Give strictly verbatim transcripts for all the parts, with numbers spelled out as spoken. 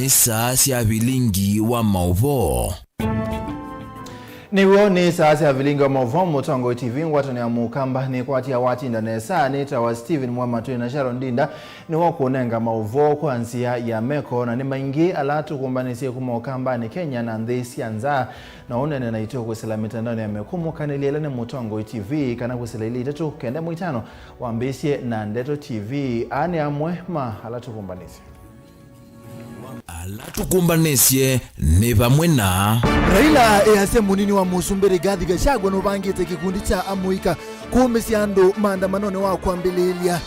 Saa sya vilingi wa maũvoo. Nĩw'o nĩ saa sya vilingi wa maũvoo, Mũtongoi T V, ngwatanĩo ya Mũkamba nĩkwatia watinda nesa. Nĩtawa Stephen Mwema, twĩ na Sharon Ndinda, nĩwe ũkũnenga maũvoo kwa nzĩa ya meko, na nĩ maingĩ ala tũkũmbanĩsye kuma Ũkambanĩ, Kenya na nthĩ sya nza. Na ũnene naitũ kwĩsĩla mĩtandaonĩ ya mĩkũmũkanĩlya ĩla nĩ Mũtongoi T V, kana kwĩsĩla ilĩ itatũ kenda ĩmwe itano wambĩĩsye na Ndeto T V. Aa nĩ amwe ma ala tũkũmbanĩsye. Ala tũkũmbanĩsye nĩ vamwe na Raila easya mũnini wa mũsumbĩ Rigathi Gachagua nũvangĩte kĩkundi kya amũika kũũmĩsya andũ maandamanonĩ wa kwambĩlĩĩlya.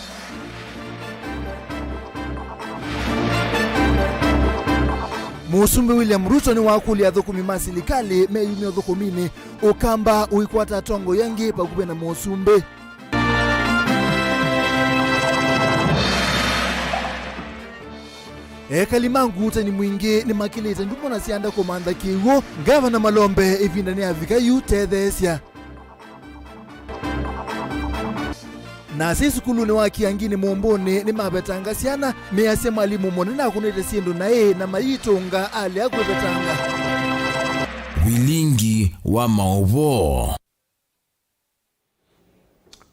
Mũsumbĩ William Ruto nĩwakũlya athũkũmi ma silikalĩ meyumye ũthũkũminĩ, Ũkamba ũikwata atongoi angĩ vakuvĩ na mũsumbĩ. Ekali ma Ngutani Mwingĩ nĩmakĩlĩte ndumo na syanda kũmantha kĩw'ũ. Ngavana Malombe ĩvinda nĩyavika yu tetheesya. Na asyai sukulunĩ wa Kiangini Mũmbũnĩ nĩmavetanga syana, measya mwalimũ mũnene akũnĩte syĩndũ naĩ na mayitũnga alea kwĩvetanga. Vilingi wa maũvoo.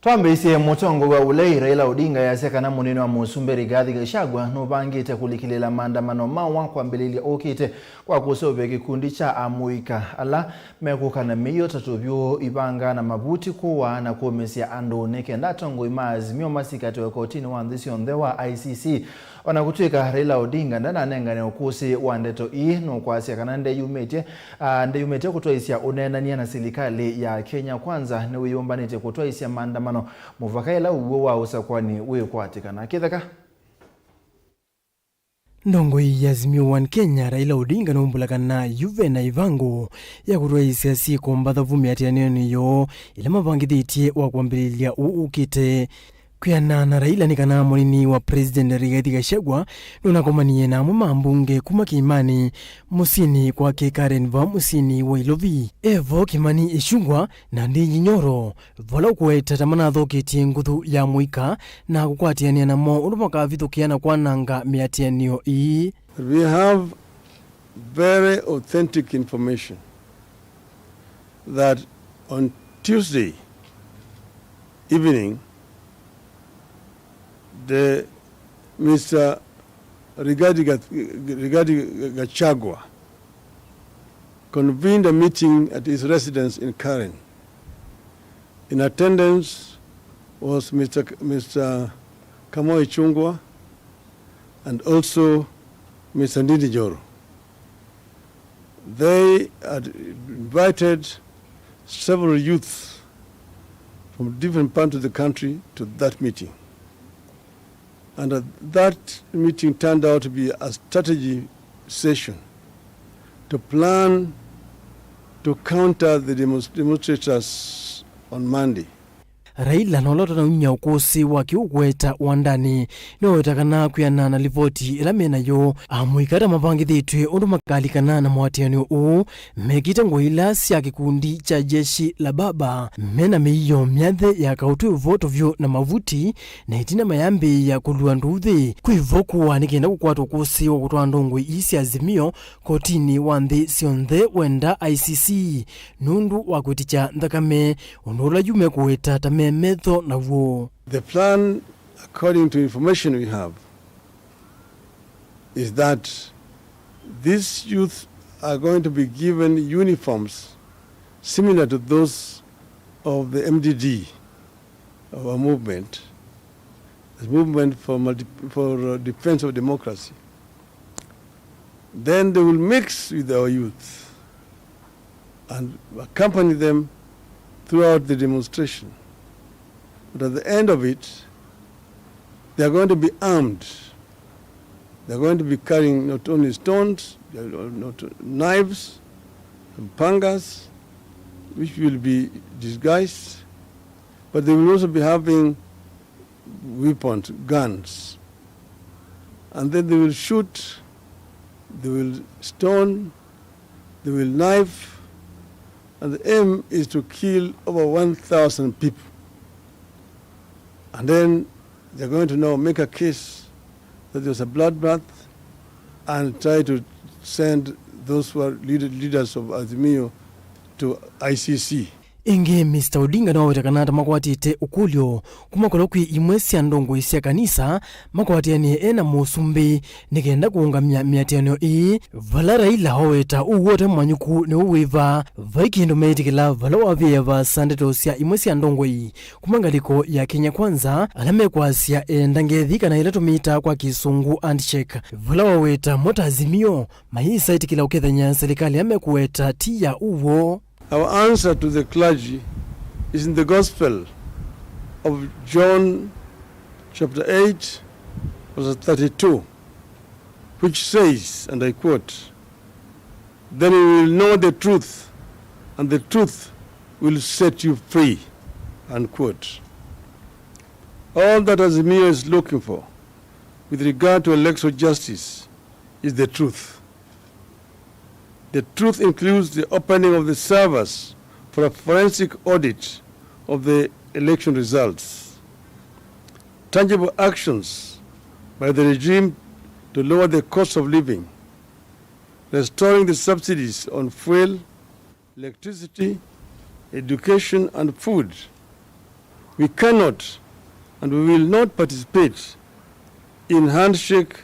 Twambĩĩsye, mũtongoi wa ũlei Raila Odinga easya kana mũnini wa mũsumbĩ Rigathi Gachagua nũvangĩte kũlikĩlĩĩla maandamano ma wa kwambĩlĩlya ũkĩte kwa kũseũvya kĩkundi kya amũika ala mekũka na mĩio ta tũvyũ, ivanga na mavuti, kũaa na kũũmĩsya andũ, nĩ kenda atongoi ma Azimio masikatĩwe kotinĩ wa nthĩ syonthe wa I C C. O na kũtw'ĩka Raila Odinga ndananengane ũkũsĩ wa ndeto ii, nũkwasya kana ndeyumĩtye, ah, ndeyumĩtye kũtwaĩsya ũneenany'a na silikalĩ ya Kenya Kwanza nĩwĩyũmbanĩtye kũtwaĩsya maandamano mũvaka ĩla ũw'o wa ũsakũani wĩkwatĩkana. Kĩtheka. Ndongoi ya Azimio One Kenya, Raila Odinga, nũmbũla kana yu ve na ĩvango ya kũtwaĩsya syĩko mbathavu mĩatĩanĩonĩ yoo ĩla mavangĩthĩtye wa kwambĩlĩlya ũũ ũkĩte. Kwĩanana na Raila nĩ kana mũnini wa President Rigathi Gachagua nũnakomanie na amwe ma mbunge kuma kĩĩmanĩ mũsyĩnĩ kwake Karen va mũsyĩnĩ wa Ilovi. E vo Kimani Ichung'wah na Ndindi Nyoro, vala ũkũweta ta manathoketye nguthu ya mũika na kũkwatĩanĩa namo ũndũ makavithũkĩa na kwananga mĩatĩanĩo ĩĩ. But we have very authentic information that on Tuesday evening, the Mister Rigathi Ga-, Rigathi Gachagua convened a meeting at his residence in Karen. In attendance was Mister K-, Mister Kamau Ichung'wah and also Mister Ndindi Nyoro. They had invited several youths from different parts of the country to that meeting. And, uh, that meeting turned out to be a strategy session to plan to counter the demos-, demonstrators on Monday. Raila, na ũla ũtanaumya ũkũsĩ wake ũkũweta wandanĩ, nĩwaweta kana kwĩanana na livoti ĩla me nayo, amũika ta mavangĩthĩtw'e ũndũ makalikana na mũatĩanĩo ũũ, mekĩte ngũa ila sya kĩkundi kya Jeshi la Baba, me na mĩio myathĩ ya kaũtũ, ĩvoto vyũ na mavuti, na ĩtina mayambĩĩa kũlua nduuthĩ kwĩ vo kũaa nĩ kenda kũkwata ũkũsĩ wa kũtwaa ndongoi ii sya Azimio kotinĩ wa nthĩ syonthe wenda I C C nũndũ wa kwĩtĩkya nthakame, ũndũ ũla yu mekũweta ta me metho naw'o. The plan, according to information we have, is that these youth are going to be given uniforms similar to those of the M D D, our movement, the movement for multi-, for, uh, defense of democracy. Then they will mix with our youth and accompany them throughout the demonstration. But at the end of it, they are going to be armed. They are going to be carrying not only stones, not knives, pangas, which will be disguised, but they will also be having weapons, guns. And then they will shoot, they will stone, they will knife, and the aim is to kill over one thousand people. And then they're going to now make a case that there was a bloodbath, and try to send those who are lead-, leaders of Azimio to I C C. Ĩngĩ, Mister Odinga nĩwaweta kana ta makwatĩte ũkũlyo kuma kũla kwĩ imwe sya ndongoi sya kanisa makwatĩanĩe e na mũsumbĩ nĩ kenda kũũngamya mĩatĩanĩo ĩĩ, vala Raila waweta ũw'o ũte mwanyũku nĩwĩva vai kĩndũ meĩtĩkĩla vala wavĩe vaasa ndeto sya imwe sya ndongoi kuma ngalĩko ya Kenya Kwanza, ala mekwasya enda ngethi kana ĩla tũmĩtaa kwa Kĩsũngũ handshake, vala waweta mo ta Azimio mayĩsa ĩtĩkĩla ũkethany'a silikalĩ ya mekũweta ti ya ũw'o. Our answer to the clergy is in the Gospel of John, chapter eight, verse thirty-two, which says, and I quote, "Then you will know the truth, and the truth will set you free," unquote. All that Azimio is looking for with regard to electoral justice is the truth. The truth includes the opening of the servers for a forensic audit of the election results, tangible actions by the regime to lower the cost of living, restoring the subsidies on fuel, electricity, education and food. We cannot and we will not participate in handshake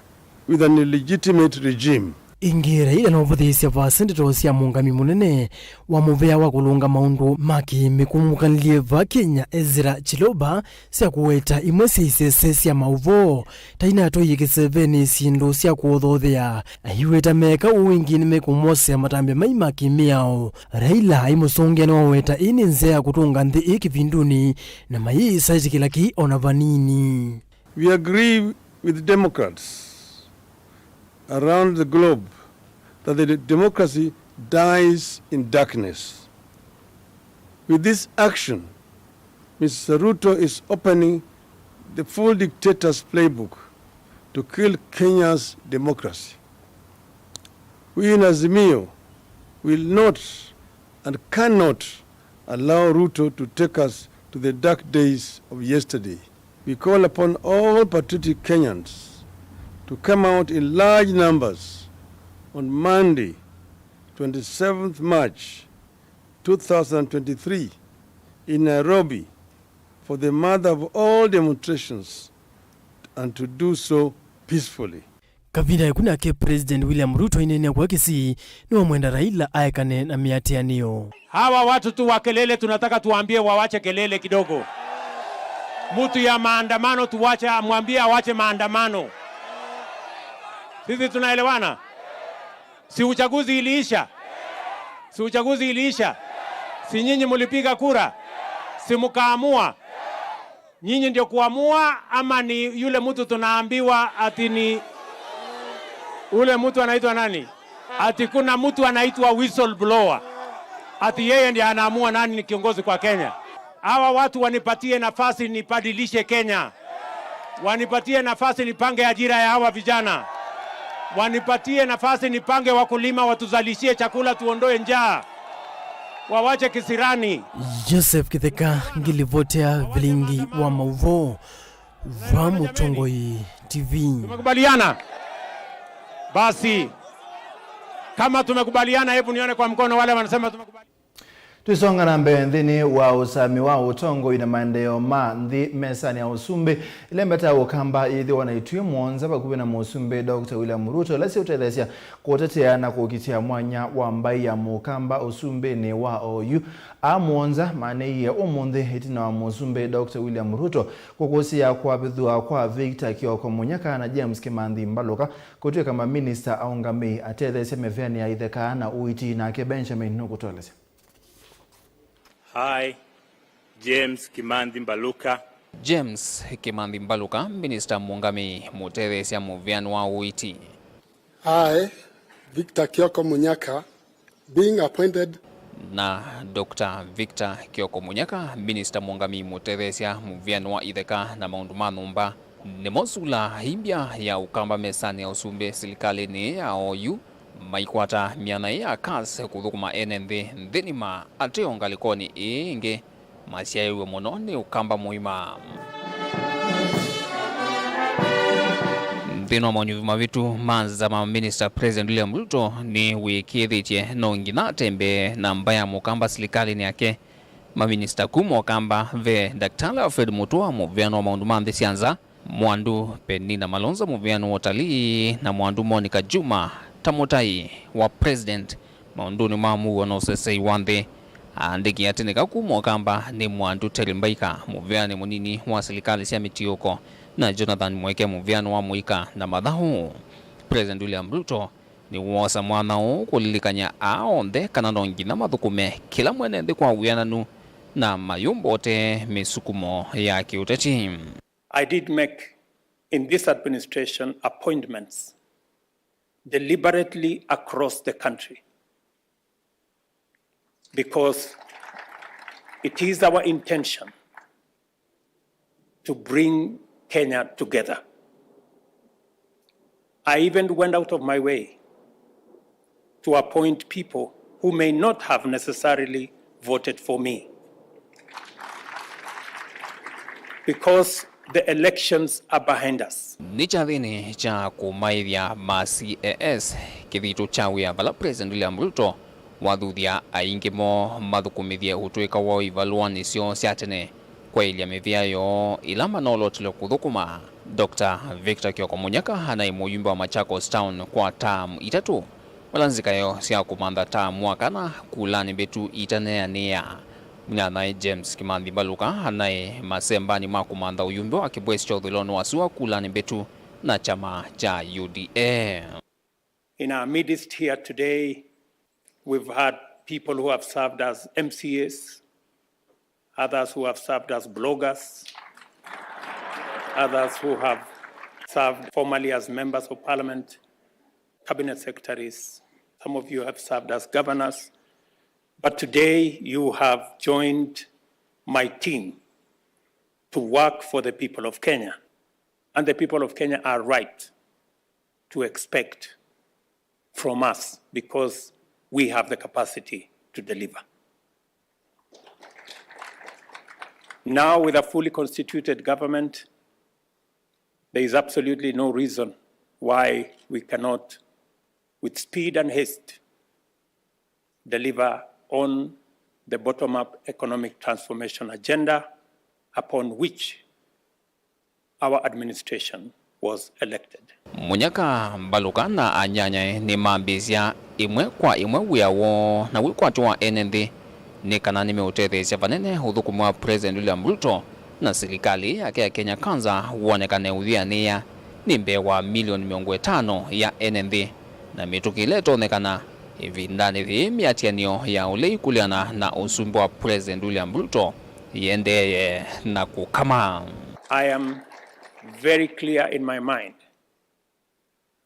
with an illegitimate regime. Ĩngĩ, Raila nũvũthĩĩsye vasa ndeto sya mũũngami mũnene wa mũvĩa wa kũlũnga maũndũ ma kĩmĩkũmũkanĩlye va Kenya, Ezra Chiloba, sya kũweta imwe sya isese sya maũvoo ta inatwaie kĩsevenĩ syĩndũ sya kũothothea. Aiweta meka ũu ĩngĩ nĩmekũmwosea matambya mai ma kĩmĩao. Raila aimũsũngĩa nĩwaweta ĩĩ nĩ nzĩa ya kũtũnga nthĩ ĩ kĩvindunĩ na mayĩsa ĩtĩkĩla kĩĩ o na vanini. We agree with Democrats around the globe that the democracy dies in darkness. With this action, Mister Ruto is opening the full dictator's playbook to kill Kenya's democracy. We in Azimio will not and cannot allow Ruto to take us to the dark days of yesterday. We call upon all patriotic Kenyans to come out in large numbers on Monday, twenty-seventh March two thousand twenty-three, in Nairobi for the mother of all demonstrations and to do so peacefully. Kavinda yaku nake President William Ruto aineenea kwa Kisii nĩwamwenda Raila aekane na mĩatĩanĩo. Hawa watu tu wa kelele, tunataka tuambie wawache kelele kidogo. Mtu ya maandamano tuwache, amwambie awache maandamano. Sisi tunaelewana? Si uchaguzi iliisha? Si uchaguzi iliisha? Si nyinyi mulipiga kura? Si mkaamua? Nyinyi ndio kuamua, ama ni yule mtu tunaambiwa ati ni ule mtu anaitwa nani? Ati kuna mtu anaitwa whistleblower. Ati yeye ndiye anaamua nani ni kiongozi kwa Kenya. Hawa watu wanipatie nafasi nibadilishe Kenya. Wanipatie nafasi nipange ajira ya hawa vijana. Wanipatie nafasi nipange wakulima watuzalishie chakula, tuondoe njaa. Wawache kisirani. Joseph Kitheka, ngilivotea vilingi wa maũvoo va Mũtongoi T V. Tumekubaliana? Basi, kama tumekubaliana, hebu nione kwa mkono wale wanasema tumekubaliana. Tũisonga na mbee nthĩnĩ wa ũsami wa ũtongoi na maendeeo ma nthĩ mesanĩ ya ũsumbĩ, ĩla mbeta ya ũkamba yĩthĩwa na ituĩ mũonza vakuvĩ na mũsumbĩ Doctor William Ruto, ĩla syĩũtetheesya kũtetea na kũkitĩa mwanya wa mbaĩ ya mũkamba ũsumbĩnĩ wa oyu. Aa mũonza maanĩie ũmũnthĩ ĩtina wa mũsumbĩ Doctor William Ruto kũkũsĩĩa kwavĩthw'a kwa Victor Kioko Munyaka na James Kimanthi Mbaluka kũtw'ĩka maminista aũngamĩi atetheesya mĩveanĩ ya itheka na ũiiti, nake Benjamin nũkũtũelesya. I, James Kimanthi Mbaluka. James Kimanthi Mbaluka, Minista Mũũngamĩi Mũtetheesya Mũvĩanĩ wa Ũiiti. I, Victor Kioko Munyaka, being appointed. Na Doctor Victor Kioko Munyaka, Minista Mũũngamĩi Mũtetheesya Mũvĩanĩ wa Itheka na Maũndũ ma Nyũmba, nĩmosulaa ĩmbya ya ũkamba mesanĩ ya ũsumbĩ silikalĩnĩ ya oyu. Maikwata myanya ĩĩ ya CAS kũthũkũma ene nthĩ nthĩnĩ ma ateo ngalĩkonĩ ĩĩ ĩngĩ masyaĩwe mũno nĩ ũkamba mũima. Nthĩnĩ wa monyuvi mavĩtu ma nza ma minista, President William Ruto nĩwĩkĩĩthĩtye no nginya atembee na mba ya mũkamba silikalĩnĩ yake. Maminista kuma ũkamba ve Daktari Alfred Mutua, mũveano wa maũndũ ma nthĩ sya nza, Mwandu Penina Malonza, mũveano wa ũtalii, na Mwandu Monica Juma ta mũtai wa President maũndũnĩ ma mũuo na ũsesei wa nthĩ. Aandĩki atĩnĩka kuma ũkamba nĩ Mwandu Terry Mbaika, mũveani mũnini wa silikalĩ sya mĩtiũko, na Jonathan Mweke, mũveano wa mũika na mathaũ. President William Ruto nĩwoosa mwanya ũũ kũlilikany'a aa onthe kana no nginya mathũkũme kĩla mwene nthĩ kwa wĩananu na mayũmbote mĩsukumo ya kĩũteti. I did make in this administration appointments deliberately across the country because it is our intention to bring Kenya together. I even went out of my way to appoint people who may not have necessarily voted for me because the elections are behind us. Nĩ kyathĩnĩ kya kũmaĩthya ma C A S kĩthitũ kya wĩa vala President William Ruto wathuthya aingĩ moo mathũkũmĩthye ũtũĩka woo ivalũanĩ syoo sya tene kwaĩlya mĩvĩa yoo ĩla manoolotilwe kũthũkũma. Doctor Victor Kioko Munyaka anaĩ mũyumbe wa Machakos Town kwa taamu itatũ, vala nzika yoo sya kũmantha taamu wa kana kulanĩ mbĩtu itaneanĩa. Mwĩanyae James Kimanthi Mbaluka anaĩ masembanĩ ma kũmantha ũyumbe wa kĩvwesi kya ũthũĩlonĩ wa sua kulanĩ mbĩtu na kyama kya U D A. In our midst here today, we've had people who have served as M C As, others who have served as bloggers, others who have served formerly as members of parliament, cabinet secretaries. Some of you have served as governors. But today you have joined my team to work for the people of Kenya. And the people of Kenya are right to expect from us because we have the capacity to deliver. Now, with a fully constituted government, there is absolutely no reason why we cannot, with speed and haste, deliver on the bottom-up economic transformation agenda upon which our administration was elected. Munyaka, Mbaluka na anyanyae nĩmambĩĩsya ĩmwe kwa ĩmwe wĩa woo na wĩkwatyo wa ene nthĩ, nĩ kana nĩmeũtetheesya vanene ũthũkũmi wa President William Ruto na silikalĩ yake ya Kenya Kwanza wonekane ũyĩanĩĩa nĩ mbee wa milioni mĩongo ĩtano ya ene nthĩ, na mĩtũkĩ ĩla ĩtonyekana ĩvindanĩ yĩĩ mĩatĩanĩo ya ũlei kũleana na ũsumbĩ wa President William Ruto yĩendeeye na kũkama. I am very clear in my mind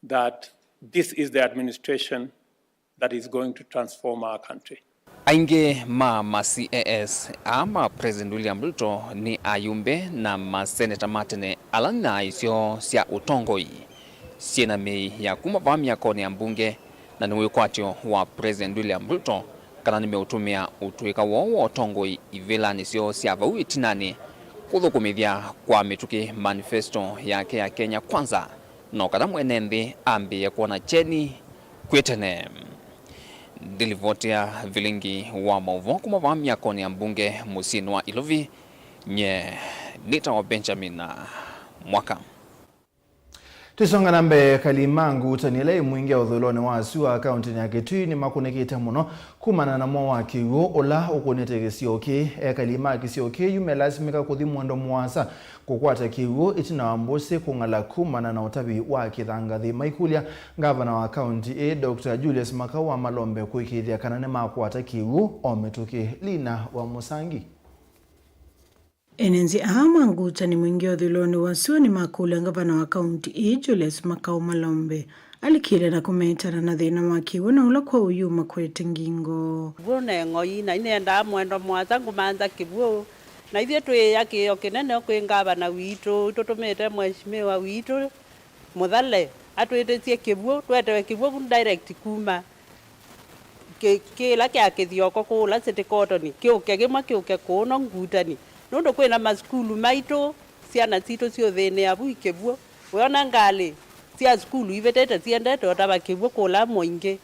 that this is the administration that is going to transform our country. Aingĩ ma ma C A S aa ma President William Ruto nĩ ayumbe na maseneta ma tene ala nĩ na isyo sya ũtongoi syĩ na mĩĩ ya kuma vaa myakonĩ ya mbunge, na nĩ wĩkwatyo wa President William Ruto kana nĩmeũtũmĩa ũtũĩka woo wa ũtongoi ivĩlanĩ syoo sya vau ĩtinanĩ kũthũkũmĩthya kwa mĩtũkĩ manifesto yake ya Kenya Kwanza, no kana mwene nthĩ ambĩĩe kwona kyeni kwĩ tene. Ndilivotea vilingi wa maũvoo kuma vaa myakonĩ ya mbunge mũsyĩnĩ wa Ilovi, nye nĩtawa Benjamin Mwaka. Tũisonga na mbee, ekali ma ngutani ĩla ĩ Mwingi ũthũĩlonĩ wa sua kaũntĩnĩ ya Kitui nĩmakũnĩkĩte mũno kumana na mowaa wa kĩw'ũ ũla ũkũnĩte kĩsio kĩĩ. Ekali ma kĩsio kĩĩ yu melasimĩka kũthi mwendo mũasa kũkwata kĩw'ũ ĩtina wa mbũsĩ kũng'ala kumana na ũtavi wa kĩthangathĩ, maikũlya ngavana wa kaũntĩ ĩĩ, Doctor Julius Makau wa Malombe, kũĩkĩĩthya kana nĩmakwata kĩw'ũ o mĩtũkĩ. Lina wa Mũsangi. Ene nzĩ aa ma ngutani Mwingi ũthũĩlonĩ wa sua nĩmakũlya ngavana wa kaũntĩ ĩĩ, Julius Makau Malombe, alikĩle na kũmetana na thĩna wa kĩw'ũ na ũla kwoou yu makwete ngingo. Kĩw'ũ ne ng'oi, na nĩendaa mwendo mũasa ngũmantha kĩw'ũ. Na ithyĩ twĩ ĩakĩĩo kĩnene kwĩ ngavana witũ, tũtũmĩte mheshimiwa witũ Mũthale atwĩtĩsye kĩw'ũ, twetewe kĩw'ũ direct kuma kĩ-, kĩla kya Kĩthioko kũla City Cotton, kĩũke kĩmwe kĩũke kũno ngutani. Nũndũ kwĩna masukulu maitũ, syana sitũ syũthĩnĩa vu ikĩw'ũ. Wĩona ngalĩ Sya sukulu ivĩtĩte siendete ũtava kĩw'ũ kũla mũingĩ.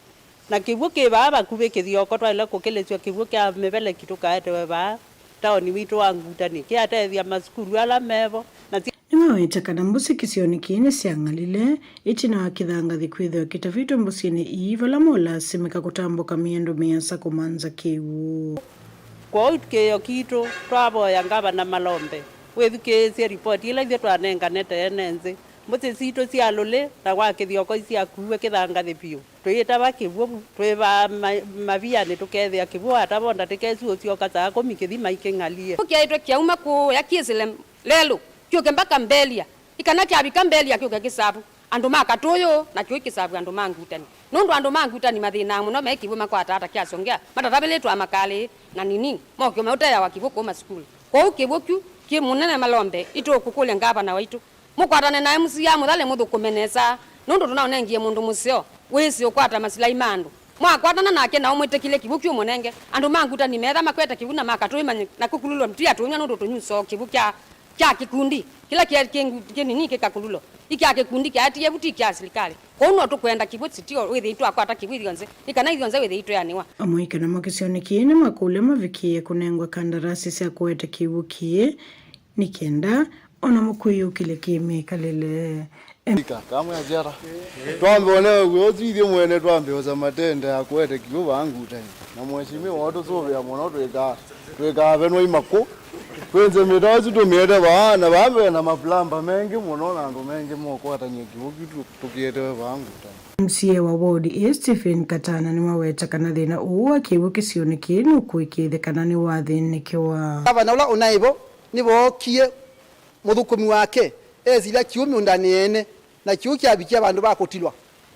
Na kĩw'ũ kĩ vaa vakuvĩ kĩthioko, twaĩle kũkĩlĩsw'a kĩw'ũ kya mĩveleki tũkaetewe vaa taoni witũ wa Ngutani, kĩatethya masukulu ala mevo na sya Nĩmawete kana mbũsĩ kĩsionĩ kĩĩ nĩsyang'alile ĩtina wa kĩthangathĩ kwĩthĩwa kĩtavĩtwe mbũsĩnĩ ii, vala molasimĩka kũtambũka mĩendo mĩasa kũmanza kĩw'ũ. Kwoou kĩĩo kitũ, twavoya Ngavana Malombe wĩthukĩĩsye ripoti ĩla ithyĩ twanenganĩte ene nthĩ. Mbũsĩ sitũ sya lũlĩ na kwa kĩthioko isyakuiwe kĩthangathĩ vyũ. Tũyĩtava kĩw'ũ, twĩvaa ma-, mavianĩ tũkethĩa kĩw'ũ watava o ndatĩka ĩsu ũsyoka saa kũmi kĩthima ikĩng'alie. Kĩaĩtwe kyauma kũũya kĩsĩle lelũ, kyũke mbaka Mbelia. Ĩ kana kyavika Mbelia kyũke kĩsavu andũ ma Katũyũ, na kĩu kĩsavu andũ ma Ngutani. Nũndũ andũ ma Ngutani mathĩnaa mũno me kĩw'ũ makwataa ata kya Songea, matatavĩlĩtwe amakalĩ na nini, moke meũteawa kĩw'ũ kũu masukulu. Kwoou kĩw'ũ kyu kĩ mũnene Malombe, itũkũkũlya ngavana waitũ. Mũkwatane na M C A Mũthale mũthũkũme nesa, nũndũ tũnaũnengie mũndũ mũseo wĩsĩ ũkwata masilai ma andũ. Mwakwatana nake na ũmwĩtĩkĩlye kĩw'ũ kĩũmũnenge. Andũ ma Ngutani metha makwete kĩw'ũ na ma Katũyũ manye na kũkululwa, tũtiatũnyw'a nũndũ tũnyuso kĩw'ũ kya, kya kĩkundi kĩla kĩ, kĩ, kĩnini kĩkakululwa. Ĩ kya kĩkundi kyaetie vu, ti kya silikalĩ. Kwoou no tũkwenda kĩw'ũ sitio wĩthĩi twakwata kĩw'ũ ithyonthe, ĩ kana ithyonthe wĩthĩi tweanĩwa. Amwe kana makĩsyo nĩ kĩĩ nĩmakũlya mavikĩe kũnengwa kandarasi sya kũete kĩw'ũ kĩĩ. Nĩ kenda o namo kwĩyũkĩlya kĩ mĩkalĩle. Ika, kamwe asyata. Twambe one w'o ũsu ithyĩ mwene twambe osa matende ya kũete kĩw'ũ vaa Ngutani. Na mheshimiwa watũsũvĩa mũno twĩkaa, twĩkaa venwa imakũ. Twĩnze mĩtao ĩsu tũmĩete vaa, na vaa ve na maplamba mengĩ mũno na andũ mengĩ mokwatany'a kĩw'ũ kĩu tũ-, tũkĩetewe vaa Ngutani. M C A wa ward ĩĩ Stephen Katana nĩmaweta kana thĩna ũũ wa kĩw'ũ kĩsionĩ kĩĩ nũkũĩkĩĩthya kana nĩwathĩnĩkĩwa. Gavana ũla ũnaĩ vo nĩvookie mũthũkũmi wake esilya kĩw'ũ mĩũndanĩ ene, na kĩw'ũ kyavikie vandũ va kũtilwa.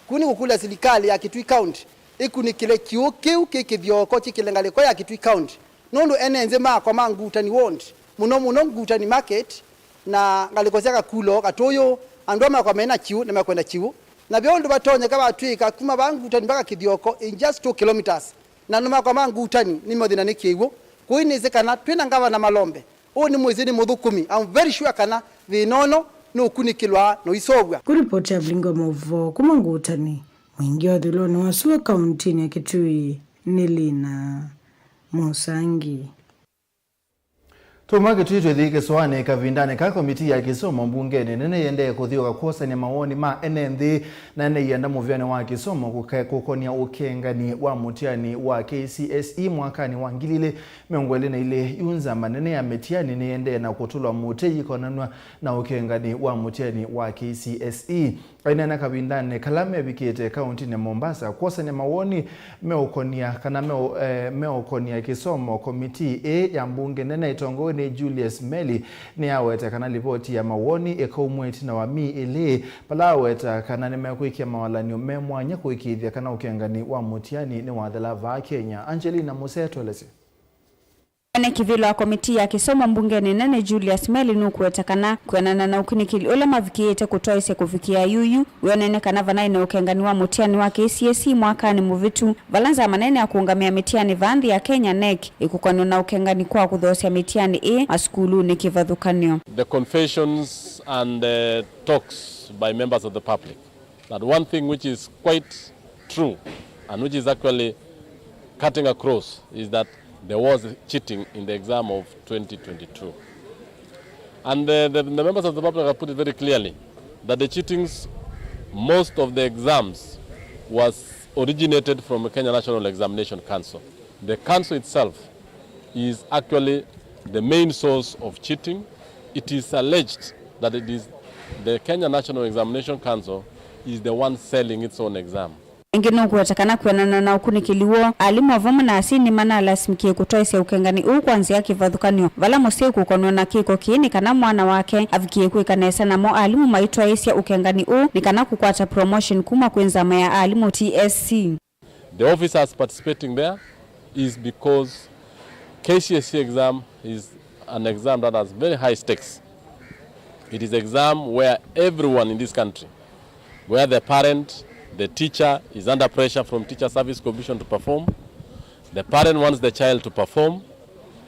Kũu nĩ kũkũlya silikalĩ ya Kitui County ĩkunĩkĩle kĩw'ũ kĩu kĩ kĩthyoko kĩkĩle ngalĩko ya Kitui County, nũndũ ene nthĩ makwa ma Ngutani Ward, mũno mũno Ngutani Market na ngalĩko sya Kakulo, Katũyũ, andũ aa makwa mena kĩw'ũ nĩmekwenda kĩw'ũ. Na ve ũndũ vatonyeka vatw'ĩka kuma vaa Ngutani mpaka kĩthyoko in just two kilometres, na andũ makwa ma Ngutani nĩmathĩna nĩ kĩw'ũ. Kũu nĩsĩ kana twĩ na ngavana Malombe, ũũ nĩ mwĩsĩ nĩ mũthũkũmi. I'm very sure kana thĩna ũno nũkunĩkĩlwa na ũisovw'a. Kũripoti ya Vilingi wa Maũvoo kuma Ngutani, mũingĩ wa ũthũĩlonĩ wa sua kauntinĩ ya Kitui nĩ Lina Mũsangi. Tuma Kitui twĩthi kĩsoanĩ kavindanĩ ka komiti ya kĩsomo mbungenĩ nene yendee kũthyũũka kwosany'a mawoni ma ene nthĩ na ene ianda mũvĩanĩ wa kĩsomo kũke-, kũkonia ũkengani wa mũtiani wa K C S E mwakanĩ wa ngili ilĩ mĩongo ĩlĩ na ilĩ. Yu nzama nene ya mĩtiani nĩyendee na kũtũlwa mũtĩ yĩkonanw'a na ũkengani wa mũtiani wa K C S E. Aineena kavindanĩ kala mevikĩte kauntinĩ Mombasa kwosany'a mawoni meũkonia kana meũ-, eh, meũkonia kĩsomo, komitii ĩĩ ya mbunge nene ĩtongoew'e nĩ Julius Meli nĩyaweta kana livoti ya mawoni ĩkaumw'a ĩtina wa myei ĩlĩ, vala aweta kana nĩmekwĩkĩa mawalany'o me mwanya kũĩkĩĩthya kana ũkengani wa mũtiani nĩwathela vaa Kenya. Angelina Musee atũelesye. Mwene kĩvĩla wa komitii ya kĩsomo mbungenĩ nene Julius Meli nũkũweta kana kwĩanana na ũkunĩkĩli ũla mavikĩĩte kũtwaĩsya kũvikĩa yuyu, wĩonene kana vanaĩ na ũkengani wa mũtiani wa K C S E mwakanĩ mũvĩtu, vala nzama nene ya kũũngamĩa mĩtiani vaa nthĩ ya Kenya, nec, ĩkũkonwa na ũkengani kwa kũthoosya mĩtiani ĩĩ masukulunĩ kĩvathũkany'o. The confessions and the talks by members of the public that one thing which is quite true and which is actually cutting across is that there was cheating in the exam of twenty twenty-two. And the, the, the members of the public have put it very clearly that the cheatings, most of the exams was originated from Kenya National Examination Council. The council itself is actually the main source of cheating. It is alleged that it is the Kenya National Examination Council is the one selling its own exam. Ĩngĩ nũkũweta kana kwĩanana na ũkunĩkĩli woo, alimũ o vamwe na asyai nĩmanalasimĩkie kũtwaĩsya ũkengani ũũ kwa nzĩa ya kĩvathũkany'o, vala mũsyai ũkũkonwa na kĩko kĩĩ nĩ kana mwana wake avikĩe kwĩka nesa, namo alimũ maitwaĩsya ũkengani ũũ nĩ kana kũkwata promotion kuma kwĩ nzama ya alimũ T S C. The officers participating there is because K C S E exam is an exam that has very high stakes. It is exam where everyone in this country, where the parent, the teacher is under pressure from Teacher Service Commission to perform. The parent wants the child to perform.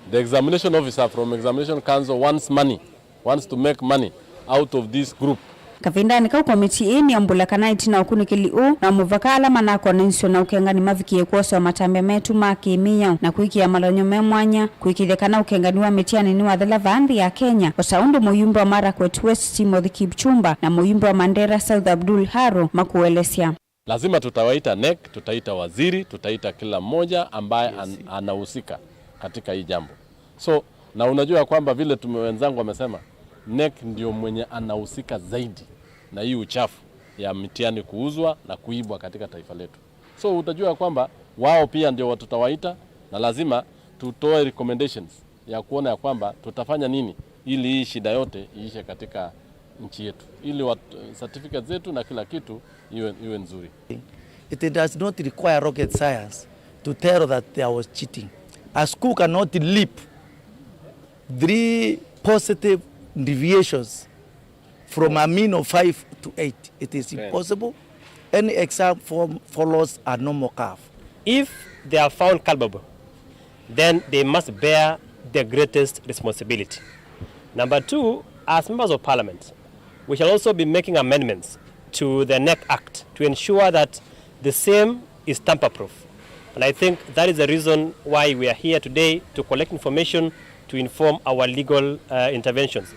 The examination officer from Examination Council wants money, wants to make money out of this group. Kavindanĩ kau, komitii ĩĩ nĩyaumbũla kana ĩtina wa ũkunĩkĩli ũũ, no mũvaka ala manakonanĩsw'a na ũkengani mavikĩe kwoswa matambya metu ma kĩ-mĩao na kwĩkĩa malonyo me mwanya, kũĩkĩĩthya kana ũkengani wa mĩtiani nĩwathela vaa nthĩ ya Kenya, o ta ũndũ mũyumbe wa Marakwet West Timothy Kipchumba na mũyumbe wa Mandera South Abdul Haro makũelesya. Lazima tutawaita NEC, tutaita waziri, tutaita kila mmoja ambaye an-, anahusika katika hii jambo. So, na unajua kwamba vile tume-, wenzangu wamesema, NEC ndio mwenye anahusika zaidi na hii uchafu ya mitihani kuuzwa na kuibwa katika taifa letu. So, utajua kwamba wao pia ndio tutawaita, na lazima tutoe recommendations ya kuona ya kwamba tutafanya nini ili hii shida yote iishe katika nchi yetu, ili wat-, certificates zetu na kila kitu iwe, iwe nzuri. It does not require rocket science to tell that there was cheating. A school cannot leap three positive deviations from a mean of five to eight. It is impossible. Any exam form follows a normal curve. If they are found culpable, then they must bear the greatest responsibility. Number two, as members of parliament, we shall also be making amendments to the NEC Act to ensure that the same is tamper-proof. And I think that is the reason why we are here today, to collect information, to inform our legal, uh, interventions.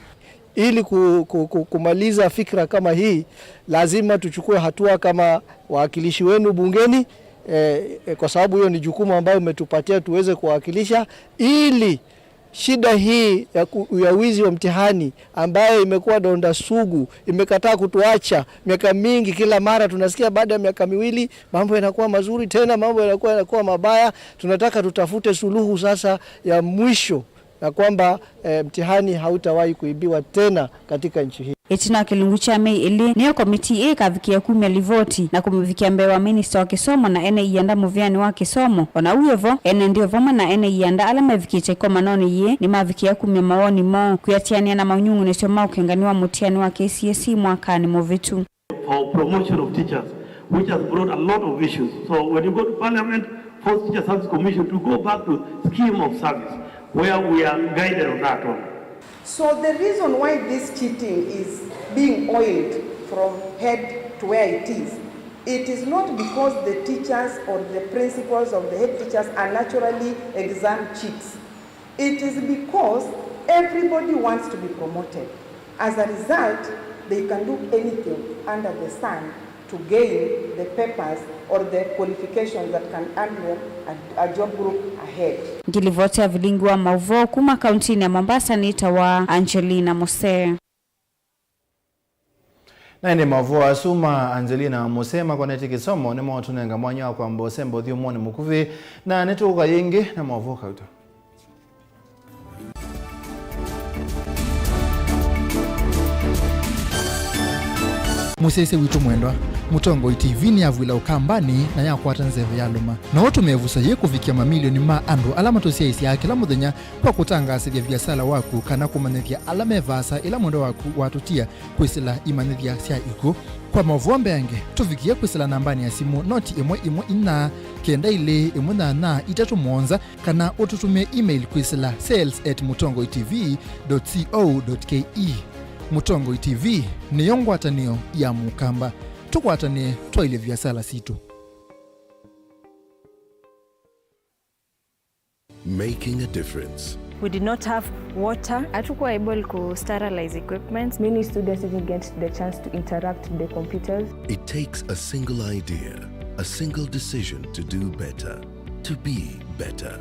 Ili ku-, ku-, ku-, kumaliza fikra kama hii, lazima tuchukue hatua kama wawakilishi wenu bungeni, eh, eh, kwa sababu hiyo ni jukumu ambayo umetupatia tuweze kuwakilisha, ili shida hii ya ku-, ya wizi wa mtihani ambayo imekuwa donda sugu, imekataa kutuacha miaka mingi. Kila mara tunasikia baada ya miaka miwili mambo yanakuwa mazuri, tena mambo yanakuwa, yanakuwa mabaya. Tunataka tutafute suluhu sasa ya mwisho, na kwamba, eh, mtihani hautawahi kuibiwa tena katika nchi hii. Ĩtina wa kĩlungu kya mĩĩ ĩlĩ, nĩyo komitii ĩĩ ĩkavikĩa kumya livoti na kũmĩvikĩa mbee wa minista wa kĩsomo na ene ianda mũvĩanĩ wa kĩsomo. O na ũu wĩ vo, ene nthĩ o vamwe na ene ianda ala mevikĩte ĩkomanonĩ yĩĩ nĩmavikĩa kumya mawoni moo kwĩatĩanĩa na manyung'unĩsyo ma ũkengani wa mũtiani wa K C S E mwakanĩ mũvĩtu. For promotion of teachers, which has brought a lot of issues. So when you go to parliament, force Teacher Service Commission to go back to scheme of service, where we are guided on that one. So the reason why this cheating is being oiled from head to where it is, it is not because the teachers or the principals of the head teachers are naturally exam cheats. It is because everybody wants to be promoted. As a result, they can do anything under the sun to gain the papers or the qualifications that can earn them a, a job group ahead. Ngilivoti ya vilingi wa mauvoo kuma kauntinĩ ya Mombasa nĩtawa Angelina Mose. Na ĩndĩ maũvoo asu ma Angelina Mose makonetye kĩsomo nĩmaũtũnenga mwanya wa kwamba ũsemba ũthyũmũonĩ mũkuvĩ, na nĩtũũka yĩngĩ na maũvoo kauta. Mũsyaĩĩsya witũ mwendwa, Mũtongoi T V nĩyavw'ĩla Ũkambanĩ na yakwata nzeve yalũma. No ũtũme ĩvuso yĩĩ kũvikĩa mamilioni ma andũ ala matũsyaĩĩsyaa kĩla mũthenya kwa kũtangaasĩthya viasala waku kana kũmanyĩthya ala me vaasa ĩla mwendwa waku watũtia kwĩsĩla imanyĩthya sya ikw'ũ. Kwa maũvoo mbeange, tũvikĩe kwĩsĩla nambanĩ ya simũ noti ĩmwe ĩmwe inya kenda ilĩ ĩmwe nyanya itatũ mũonza, kana ũtũtũmĩe email kwĩsĩla sales at mũtongoi T V dot co dot K E. Mũtongoi T V nĩyo ngwatanĩo ya Mũkamba. Tũkwatanĩe twaĩlye viasala sitũ. Making a difference. We did not have water. Hatukuwa able ku sterilize equipment. Many students didn't get the chance to interact with the computers. It takes a single idea, a single decision to do better, to be better.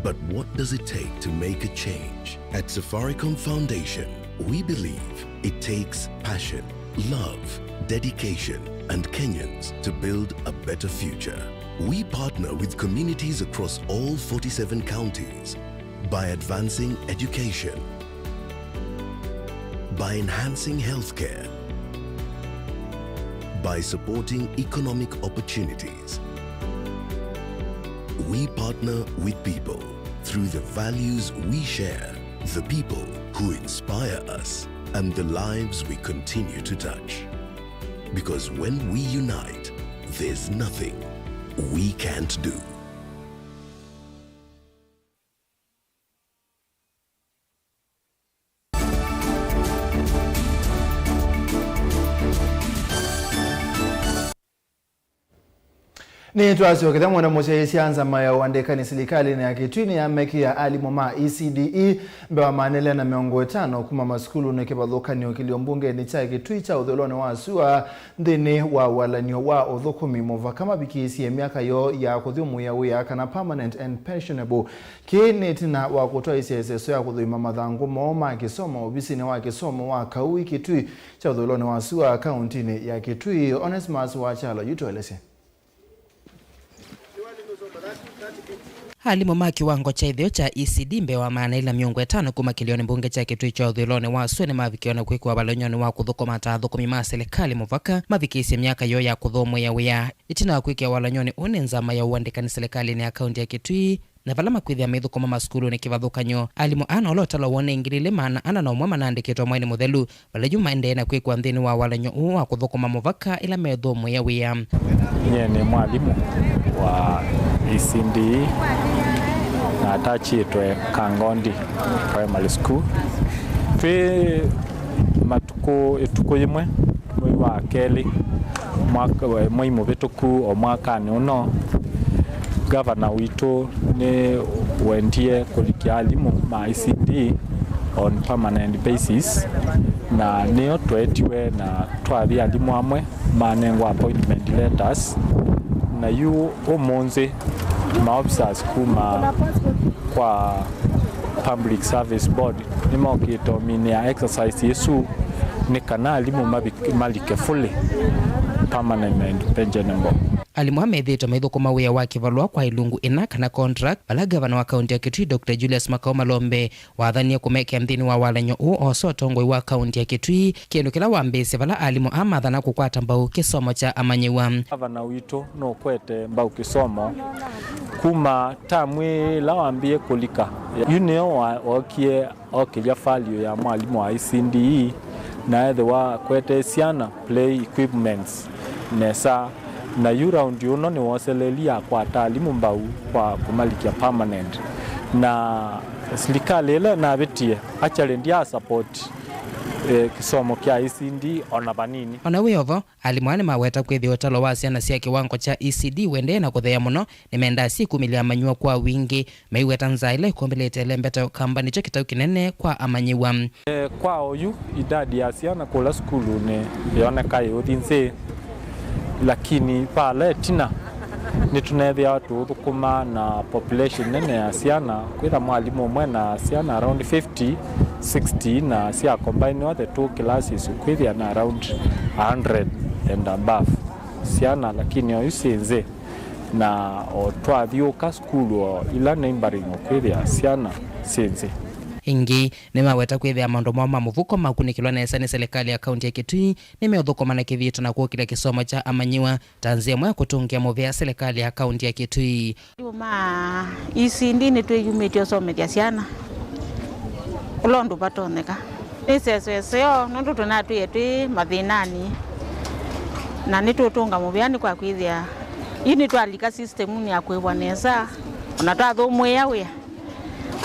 But what does it take to make a change? At Safaricom Foundation, we believe it takes passion, love, dedication, and Kenyans to build a better future. We partner with communities across all forty-seven counties by advancing education, by enhancing healthcare, by supporting economic opportunities. We partner with people through the values we share, the people who inspire us, and the lives we continue to touch. Because when we unite, there's nothing we can't do. Nĩtwasyokethya mwenda mũsyaĩĩsya. Nzama ya ũandĩkani silikalĩnĩ ya Kitui nĩyamekĩa alimũ ma E C D E mbee wa maana elĩ na mĩongo ĩtano kuma masukulunĩ kĩvathũkany'o kĩlio mbungenĩ kya Kitui kya ũthũĩlonĩ wa sua nthĩnĩ wa walany'o wa ũthũkũmi mũvaka mavikĩĩsye myaka yoo ya kũthyũmũĩa wĩa, kana permanent and pensionable. Kĩĩ nĩ ĩtina wa kũtwaĩsya ĩseso ya kũthũima mathangũ moo ma kĩsomo ovisinĩ wa kĩsomo wa Kaui Kitui kya ũthũĩlonĩ wa sua kauntinĩ ya Kitui. Onesmus Wakyalo yu tũelesye. Alimũ ma kĩwango kya ĩtheo kya E C D mbee wa maana elĩ na mĩongo ĩtano kuma kĩlionĩ mbunge kya Kitui kya ũthũĩlonĩ wa sua nĩmavikiwe na kwĩkĩwa valany'onĩ wa kũthũkũma ta athũkũmi ma silikalĩ mũvaka mavikĩĩsye myaka yoo ya kũthũmũĩa wĩa. Ĩtina wa kwĩkĩwa valany'onĩ ũũ nĩ nzama ya ũandĩkani silikalĩnĩ ya kaunti ya Kitui, na vala makwĩthĩa maithũkũma masukulunĩ kĩvathũkany'o, alimũ ana ũla ũtalo woo nĩ ngili ilĩ maana ana na ũmwe manaandĩkĩtwe mwainĩ mũthelu, vala yu maendee na kwĩkwa nthĩnĩ wa walany'o ũũ wa kũthũkũma mũvaka ĩla methũmũĩa wĩa. Nyie nĩ mwalimũ wa E C D E na atachĩtwe Kangondi Primary School. Twĩ matukũ, ĩtukũ yĩmwe mwei wa kelĩ mwaka, mwei mũvĩtũku o mwakanĩ ũno, gavana witũ nĩ wendie kũlikya alimũ ma E C D on permanent basis, na nĩyo twetiwe na twathi alimũ amwe manengwa appointment letters, na yu ũmũnthĩ ma officers kuma kwa Public Service Board nĩmokĩte ũminĩa exercise ĩsu nĩ kana alimũ mavik-, malike fully permanent and pensionable. Alimũ aa methĩĩtwe maithũkũma wĩa wa kĩvalũa kwa ilungu ĩna kana contract, vala gavana wa kaunti ya Kitui Doctor Julius Makau Malombe wathanie kũmekĩa nthĩnĩ wa walany'o ũũ oosa ũtongoi wa kaunti ya Kitui, kĩndũ kĩla wambĩĩsye vala alimũ aa mathana kũkwata mbau kĩsomo kya amanyĩw'a. Gavana witũ nũkwete mbau kĩsomo kuma tamu ĩla wambie kũlika. Yu nĩyo wa-, wokie okĩlya value ya mwalimũ wa E C D E, na ethĩwa akwete syana play equipments nesa. Na yu round ũno nĩwoselelie akwata alimũ mbau kwa kũmalikya permanent. Na silikalĩ ĩla ĩnavĩtie actually ndya support, eh, kĩsomo kya E C D E ona vanini. Ona wĩ o vo, alimũ aa nĩmaweta kwĩthĩa ũtalo wa syana sya kĩwango kya E C D E ũendee na kũtheea mũno, nĩmendaa syĩkumĩlya amanyĩw'a kwa wingĩ, maiweta nzaa ĩla ĩkombelete ĩlembete ũkamba nĩkyo kĩtau kĩnene kwa amanyĩw'a. Eh, kwa oyu, idadi ya syana kũla sukulunĩ yoneka ĩũthi nzĩ, lakini vala ĩtina nĩtũnethĩawa tũũthũkũma na population nene ya syana, kwĩtha mwalimũ ũmwe na syana around fifty, sixty, na sya combine othe two classes ũkwĩthĩa na around a hundred and above syana, lakini oyu syĩ nzĩ. Na o twathyũũka sukulu o ila neighboring ũkwĩthĩa syana syĩ nzĩ. Ĩngĩ, nĩmaweta kwĩthĩa maũndũ moo ma mũvuko makunĩkĩlwa nesa nĩ silikalĩ ya kaunti ya Kitui, nĩmeũthũkũma na kĩthito na kũkĩlya kĩsomo kya amanyĩw'a ta nzĩa ĩmwe ya kũtũngĩa mũvea silikalĩ ya kaunti ya Kitui. Alimũ ma E C D nĩtwĩyumĩtye ũsomethya syana ũla ũndũ vatonyeka. Nĩ ĩseso ĩseo nũndũ tũnatwĩe twĩ mathĩnanĩ, na nĩtũũtũnga mũvea nĩ kwa kwĩthĩa yu nĩtwalika system-nĩ ya kũĩvwa nesa, ona twathũmũĩa wĩa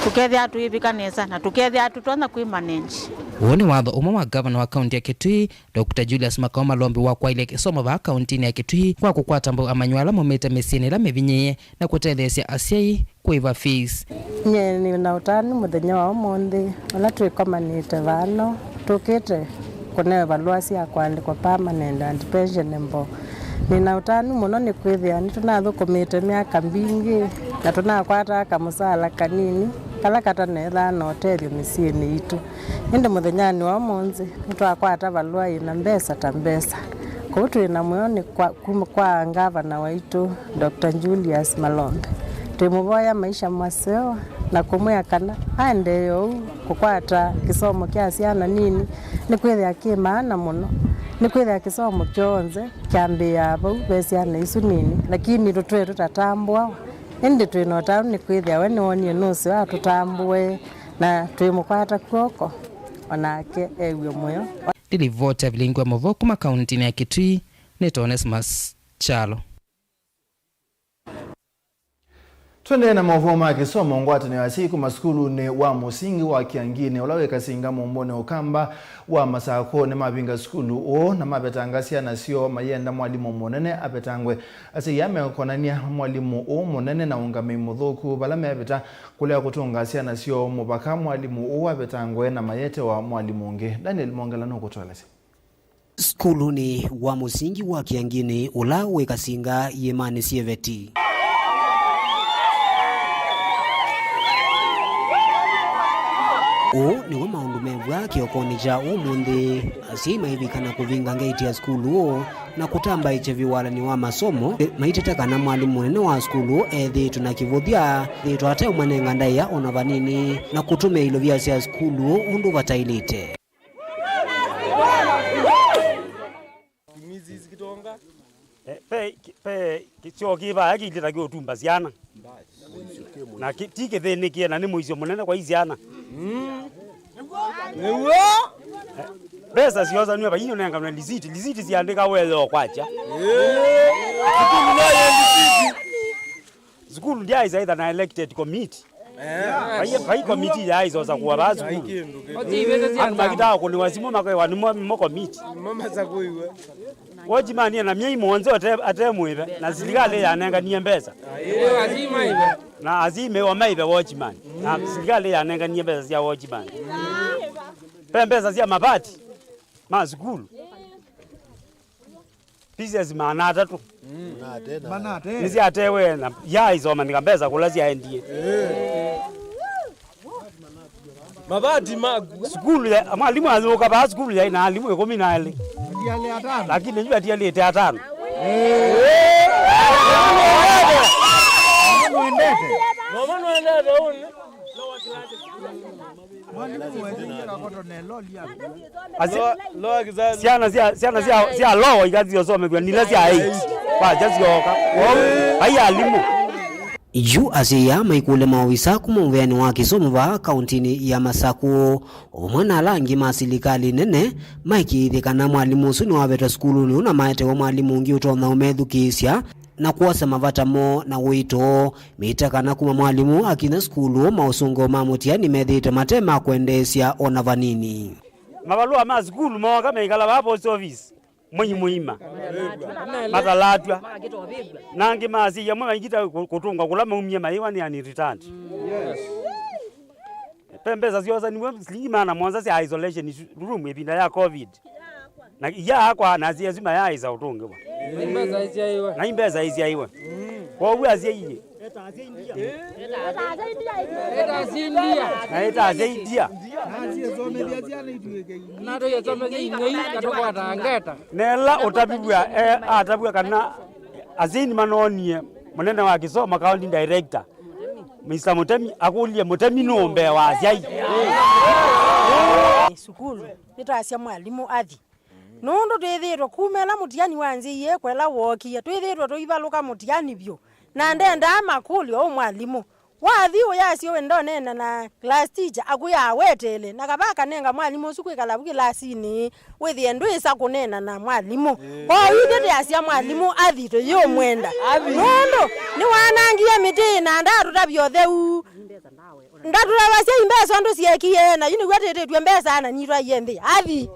tũkethĩa tũivika nesa na tũkethĩa tũtonya kwĩ manage. Ũũ nĩ watho ũmwe wa gavana wa kaunti ya Kitui, Doctor Julius Makau Malombe, wa kwaĩlya kĩsomo vaa kauntinĩ ya Kitui kwa kũkwata mbau amanyĩw'a ala maumĩte mĩsyĩnĩ ĩla mĩvinyĩĩe na kũtetheesya asyai kũĩva fees. Nyie nĩ na ũtanu mũthenya wa ũmũnthĩ, ũla twĩkomanĩte vano, tũkĩte kũnewe valũa sya kũandĩkwa permanent and pensionable. Nĩ na ũtanu mũno nĩ kwĩthĩa nĩtũnathũkũmĩte myaka mbingĩ na tũnakwataa kamũsaala kanini kala katanethaa na ũtethyo mĩsyĩnĩ itũ. Ĩndĩ mũthenyanĩ wa ũmũnthĩ, nĩtwakwata valũa yĩna mbesa ta mbesa. Kwoou twĩ na mwĩao nĩ kwa, kuma kwa ngavana waitũ, Doctor Julius Malombe. Twĩmũvoya maisha maseo na kũmwĩa kana aendee ũu kũkwata kĩsomo kya syana nini, nĩkwĩthĩa kĩ maana mũno. Nĩkwĩthĩa kĩsomo kyonthe kyambĩĩaa vau ve syana isu nini, lakini tũtwĩe tũtatambũawa. Ĩndĩ twĩ na ũtanu nĩ kwĩthĩa we nĩwonie nũseo atũtambũe na twĩmũkwata kw'oko, o nake ew'e mũyo. Ndilivoti ya vilingi wa mũvoo kuma kauntinĩ ya Kitui, nĩ Onesmus Kyalo. Tũendee na maũvoo ma kĩsomo. Ngwatanĩo ya asyai kuma sukulunĩ wa mũsingi wa Kĩanginĩ ũla wĩ Kasinga mũmbonĩ Ũkamba wa Masakũ nĩmavinga sukulu ũũ na mavetanga syana syoo mayenda mwalimũ mũnene avetangwe. Asyai aa mekonany'a mwalimũ ũũ mũnene na ũngamĩi mũthũku vala mevĩta kũlea kũtũnga syana syoo mũvaka mwalimũ ũũ avetangwe na mayetewa mwalimũ ũngĩ. Daniel Mongela nũkũtũelesya. Sukulunĩ wa mũsingi wa Kĩanginĩ ũla wĩ Kasinga iĩmanĩ syĩ Veti. Ũũ nĩw'o maũndũ mevw'a kĩokonĩ kya ũmũnthĩ, asyai maivika na kũvinga ngeti ya sukulu ũũ na kũtambaĩkya vyũ walany'o wa masomo, maiteta kana mwalimũ mũnene wa sukulu ũũ ethĩĩtwe na kĩvũthya, ethĩĩtwe ateũmanenga ndaĩa o na vanini, na kũtũmĩa ilovia sya sukulu ũũ ũndũ vataĩlĩte. Eh, pe, pe kĩseo kĩ vaya kĩilye ta kĩũtumba syana. Na kĩ, ti kĩthĩnĩkĩe na nĩ mũisyo mũnene kwa i syana. Nĩw'o. Eh, mbesa syosanw'e vai nũnenganwe lisiti. Lisiti siandĩka wetheo kwakya. Ĩĩ. Sukulu no yĩ lisiti. Sukulu ndyaĩsa ĩtha na elected committee. Eh. Vai, vai committee yaaĩsa ũsakũa vaa sukulu. Andũ makitaa kũnĩwa simũ makewa nĩmo, nĩmo committee. Nĩmo masakũiwe. Watchman ena myei mũonza ate, ate mũĩve, na silikalĩ yanenganie mbesa. Ĩĩ, lazima ive. Na asyai mewa maive watchman. Na silikalĩ yanenganie mbesa sya watchman. Ve mbesa sya mavati ma sukulu. Pieces maana atatũ. Nĩsyatewe na yaaĩsa ũmanyĩka mbesa kũla syaendie. Mavati maku. Sukulu ya, mwalimũ ayũka vaa sukulu yaĩ na alimũ ĩkũmi na elĩ. Lakini yu atialĩte atano. Mama nũendete ũnĩ. Asi-, syana sya, syana sya, sya lower ikathi syosomethw'a nila sya eight. Kwakya syooka. Kwoou, vai alimũ. Yu asyai aa maikũlya maovisa kuma mũvĩanĩ wa kĩsomo vaa kauntinĩ ya Masakũ, o vamwe na ala angĩ ma silikalĩ nene, maĩkĩĩthye kana mwalimũ ũsu nĩwaveta sukulunĩ ũũ na maetewa mwalimũ ũngĩ ũtonya ũmethukĩĩsya na kwosa mavata moo na ũito, mĩita kana kuma mwalimũ akinya sukulu, maũsũngĩo ma mũtiani methĩĩtwe mate ma kwendeesya o na vanini. Mavalũa ma sukulu mooka meikala vaa post office mwei mũima. Matalatw'a. Na angĩ ma asyai amwe maikita kũ-, kũtũngwa kũla maumie mayĩwa nĩ unreturned. Ve mbesa syosaniw'e silingi maana mũonza sya isolation room ĩvinda ya covid. Na iyaakwa na asyai asu mayaaĩsa ũtũngĩwa. Na imbesa isyaiwe. Na imbesa isyaiwe. Kwoou asyai na ĩta asyai ndia. Na tũyasomethya ing'ei na tũkwata ngeta. Nela ũtavĩw'a, e, atavw'a kana asyai nĩmanoonie mũnene wa kĩsomo, county director, Mister Mũtemi, akũlye Mũtemi nũũ mbee wa asyai. Sukulu, nĩtwasya mwalimũ athi. Nũndũ twĩthĩĩtwe kuma ĩla mũtiani wanzĩie kwa ĩla wookie, twĩthĩĩtwe tũivalũka mũtiani vyũ. Na ndendaa makũlyo ũũ mwalimũ. Wathi ũyasya we ndoneena na class teacher, akwĩa aweteele, na kava akanenga mwalimũ ũsu kwĩkala vu kĩlasinĩ, wĩthĩe ndwĩsa kũneena na mwalimũ. Kwoou ithyĩ twĩasya mwalimũ athi tũyĩũmwenda. Nũndũ nĩwanangie mĩtĩ na ndatũtavya ũtheu. Ndatũtavasya imbesa ũndũ syeekie, na yu nĩw'o twĩtĩtw'e mbesa na nitwaie nthĩ. Athi.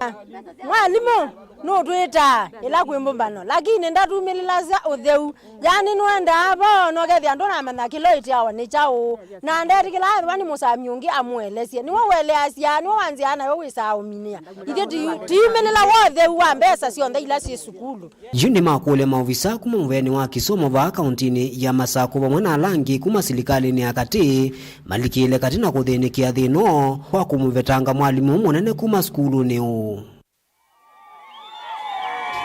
Mwalimũ nũtwĩtaa ĩla kwĩ mbũmbano, lakini ndatumĩlĩlasya ũtheu. Yani nũendaa vo, nokethĩa ndũnamanya kĩla ũĩtĩawa nĩ kyaũ. Na ndetĩkĩlaa ethĩwa nĩ mũsami ũngĩ amũelesye. Nĩwe ũeleasya, nĩwe wanzĩaa nawe wĩsaa ũminĩa. Ithyĩ ti-, tiumĩlĩla wa ũtheu wa mbesa syonthe ila syĩ sukulu. Yu nĩmakũlya maovisa kuma mũvĩanĩ wa kĩsomo vaa kauntinĩ ya Masakũ vamwe na ala angĩ kuma silikalĩnĩ ya katĩ malikĩle katĩ na kũthĩnĩkĩa thĩna ũũ wa kũmũvetanga mwalimũ mũnene kuma sukulunĩ ũũ.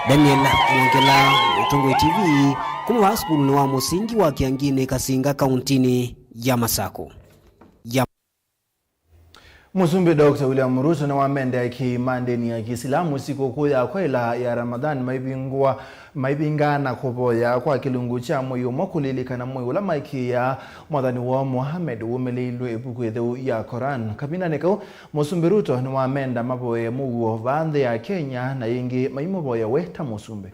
Daniel Mwongela, Mũtongoi T V, kuma vaa sukulunĩ wa mũsingi wa Kĩanginĩ Kasinga kauntinĩ ya Masakũ. Ya Mũsumbĩ Doctor William Ruto nĩwamendea kĩimandĩnĩ ya Kĩsilamu sikũkũ ya kwaĩla ya Ramadhan maivingũa, maivingaa na kũvoya kwa kĩlungu kya mwei ũmwe kũlilikana mwei ũla maĩkĩĩaa mwathani woo Muhammad wumĩlĩilw'e ĩvuku ĩtheu ya Quran. Kavindanĩ kau, Mũsumbĩ Ruto nĩwamenda mavoye mũuo vaa nthĩ ya Kenya na ĩngĩ maimũvoya we ta mũsumbĩ.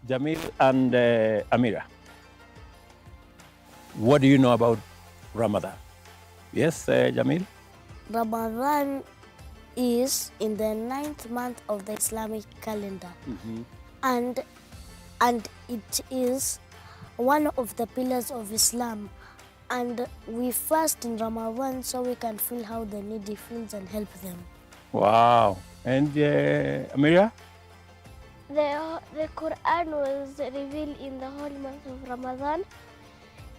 Jamil and, eh, Amira. What do you know about Ramadan? Yes, uh, Jamil? Ramadan is in the ninth month of the Islamic calendar, and and it is one of the pillars of Islam. And we fast in Ramadan so we can feel how the needy feels and help them. Wow. And uh, Amira? The, the Quran was revealed in the holy month of Ramadan.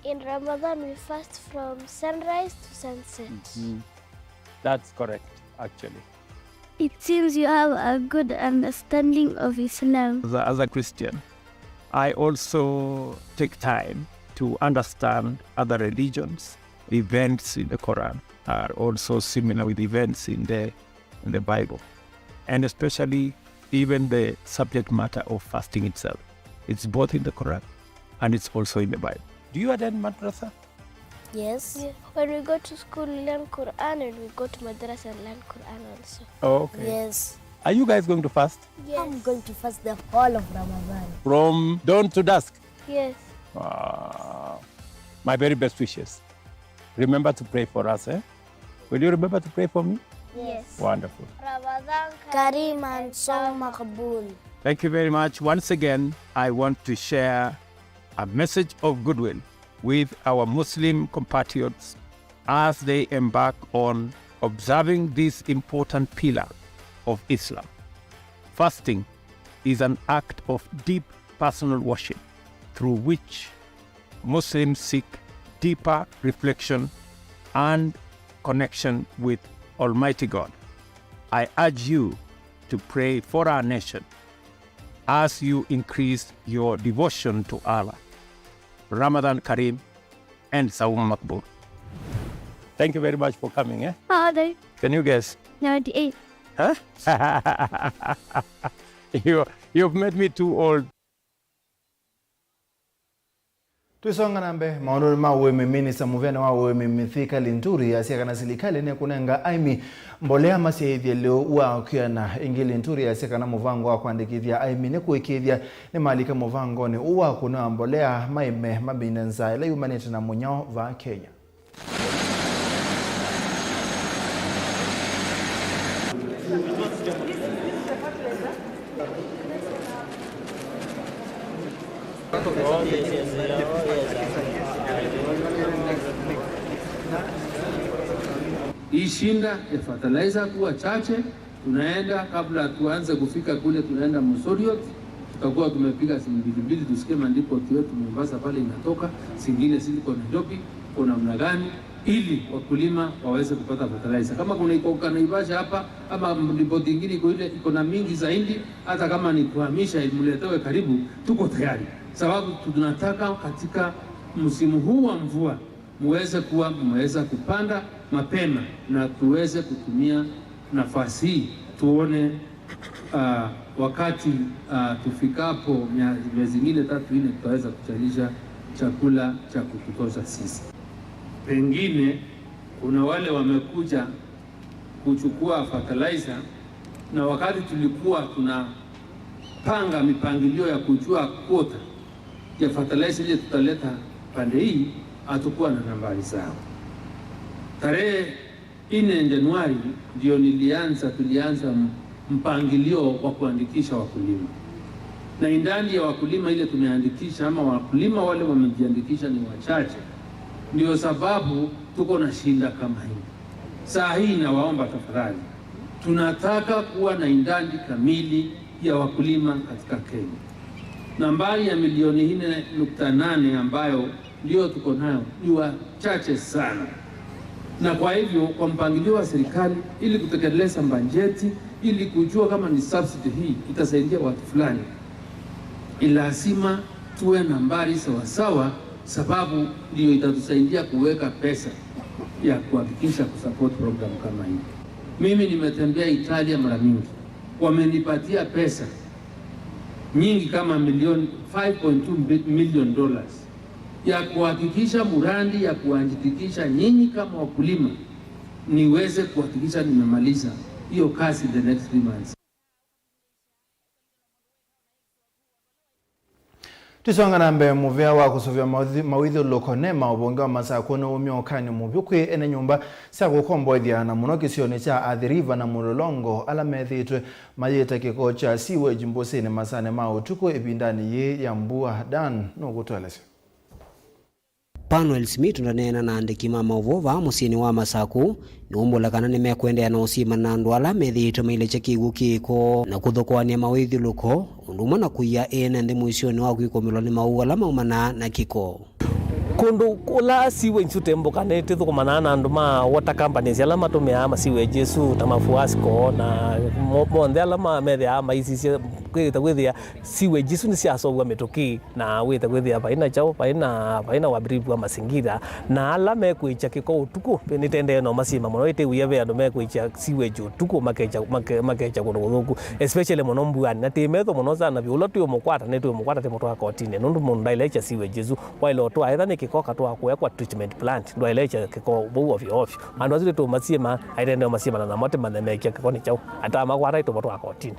In Ramadan, we fast from sunrise to sunset. That's correct, actually. It seems you have a good understanding of Islam. As a, as a Christian, I also take time to understand other religions. Events in the Quran are also similar with events in the, in the Bible. And especially even the subject matter of fasting itself. It's both in the Quran and it's also in the Bible. Do you attend madrasa? Yes. Yeah. When we go to school, we learn Quran, and we go to madrasa and learn Quran also. Oh, okay. Yes. Are you guys going to fast? Yes. I'm going to fast the whole of Ramadan. From dawn to dusk? Yes. Wow. My very best wishes. Remember to pray for us, eh? Will you remember to pray for me? Yes. Wonderful. Ramadan Kareem and Sawm Maqbool. Thank you very much. Once again, I want to share a message of goodwill with our Muslim compatriots as they embark on observing this important pillar of Islam. Fasting is an act of deep personal worship through which Muslims seek deeper reflection and connection with Almighty God. I urge you to pray for our nation as you increase your devotion to Allah. Ramadan Kareem and Sawm Maqbool. Thank you very much for coming, eh? How old are you? Can you guess? Ninety-eight. Huh? you, you've made me too old. Twisonga na mbee maũndũnĩ ma ũĩmi, minista mũvene wa ũĩmi Mithika Linturi asya kana silikalĩ nĩkũnenga aĩmi mbolea masyaĩthye lĩu wa kwĩana. Ĩngĩ Linturi asya kana mũvango wa kũandĩkĩthya aĩmi nĩ kũĩkĩĩthya nĩmalika mũvangonĩ ũũ wa kũnĩwa mbolea maĩme mamine nzaa ĩla yumanĩte na mũnyao vaa Kenya. Hii shinda ya fertilizer kuwa chache, tunaenda, kabla tuanze kufika kule tunaenda Mosoriot, tutakuwa tumepiga simu mbili mbili, tusikie mandipoti yetu Mombasa pale inatoka, zingine ziliko Nairobi, kwa namna gani, ili wakulima waweze kupata fertilizer. Kama kuna iko Naivasha hapa ama ripoti ingine iko ile iko na mingi zaidi, hata kama ni kuhamisha mletewe karibu, tuko tayari, sababu tunataka katika msimu huu wa mvua muweze kuwa mmeweza kupanda mapema na tuweze kutumia nafasi hii tuone, ah, wakati, ah, tufikapo mia- miezi ingine tatu nne, tutaweza kuzalisha chakula cha kututosha sisi. Pengine kuna wale wamekuja kuchukua fertilizer, na wakati tulikuwa tunapanga mipangilio ya kujua quota ya fertilizer ile tutaleta pande hii, hatukuwa na nambari zao. Tarehe nne Januari ndio nilianza, tulianza m- mpangilio wa kuandikisha wakulima, na idadi ya wakulima ile tumeandikisha ama wakulima wale wamejiandikisha ni wachache, ndio sababu tuko na shinda kama hii. Saa hii nawaomba tafadhali, tunataka kuwa na idadi kamili ya wakulima katika Kenya. Nambari ya milioni nne nukta nane ambayo ndio tuko nayo ni wachache sana, na kwa hivyo kwa mpangilio wa serikali, ili kutekeleza bajeti, ili kujua kama ni subsidy hii itasaidia watu fulani, ni lazima tuwe nambari sawasawa, sababu ndio itatusaidia kuweka pesa ya kuhakikisha kusupport program kama hii. Mimi nimetembea Italia mara mingi, wamenipatia pesa nyingi kama milioni five point two million dollars ya kuhakikisha muradi ya kuandikisha nyinyi kama wakulima, niweze kuhakikisha nimemaliza hiyo kazi in the next three months. Tũisonga na mbee, mũvea wa kũsũvĩa mawĩthi-, mawĩthyũlũlũko NEMA ũvonge wa Masakũ nĩwaumya ũkany'o mũvyũ kwĩ ene nyũmba sya kũkomboethya, na mũno kĩsionĩ kya Athi River na Mũlolongo, ala methĩĩtwe mayĩĩte kĩko kya sewage mbũsĩnĩ masaanĩ ma ũtukũ ĩvindanĩ yĩĩ ya mbua. Dan nũkũtũelesya. Panuel Smith ndaneena na andĩki ma maũvoo vaa mũsyĩnĩ wa Masakũ, nĩwaumbũla kana nĩmekũendeea na ũsyĩma na andũ ala methĩĩtwe mailekya kĩw'ũ kĩko na kũthũkũanĩa mawĩthyũlũlũko, ũndũ ũmwe na kũia ene nthĩ mũisyonĩ wa kwĩkũmĩlwa nĩ maũũ ala maumanaa na kĩko. Kũndũ kũla sewage ũtembũkanĩte, ĩthũkũmanaa na andũ ma water companies ala matũmĩaa ma sewage ĩsu, ta ma Fuasco, na mo-, monthe ala ma-, methĩaa maisisye kwĩta kwĩthĩa sewage isu nĩsyaseũvw'a mĩtũkĩ, na wĩte kwĩthĩa vai na kyaũ, vai na, vai na ũathirifu wa mazingira, na ala mekwĩkya kĩko ũtukũ nĩtendee no masyĩma mũno. Ĩtĩ wĩa ve andũ mekwĩkya sewage ũtukũ, makekya, make-, makekya kũndũ kũthũku, especially mũno mbuanĩ. Na tĩ metho mũno sana vyũ, ũla twĩũmũkwata, nĩtwĩũmũkwata tĩmũtwaa kotinĩ, nũndũ mũndũ ndaĩle ekya sewage ĩsu. Waĩle ũtwaa, etha nĩ kĩko, katwaa kũya kwa treatment plant, ndwaĩle ekya kĩko vau ovyo ovyo. Andũ asu nĩtũũmasyĩma, aitendee masyĩmana namo, tĩmanye mekya kĩko nĩ kyaũ. Atamakwata, nĩtũmũtwaa kotinĩ.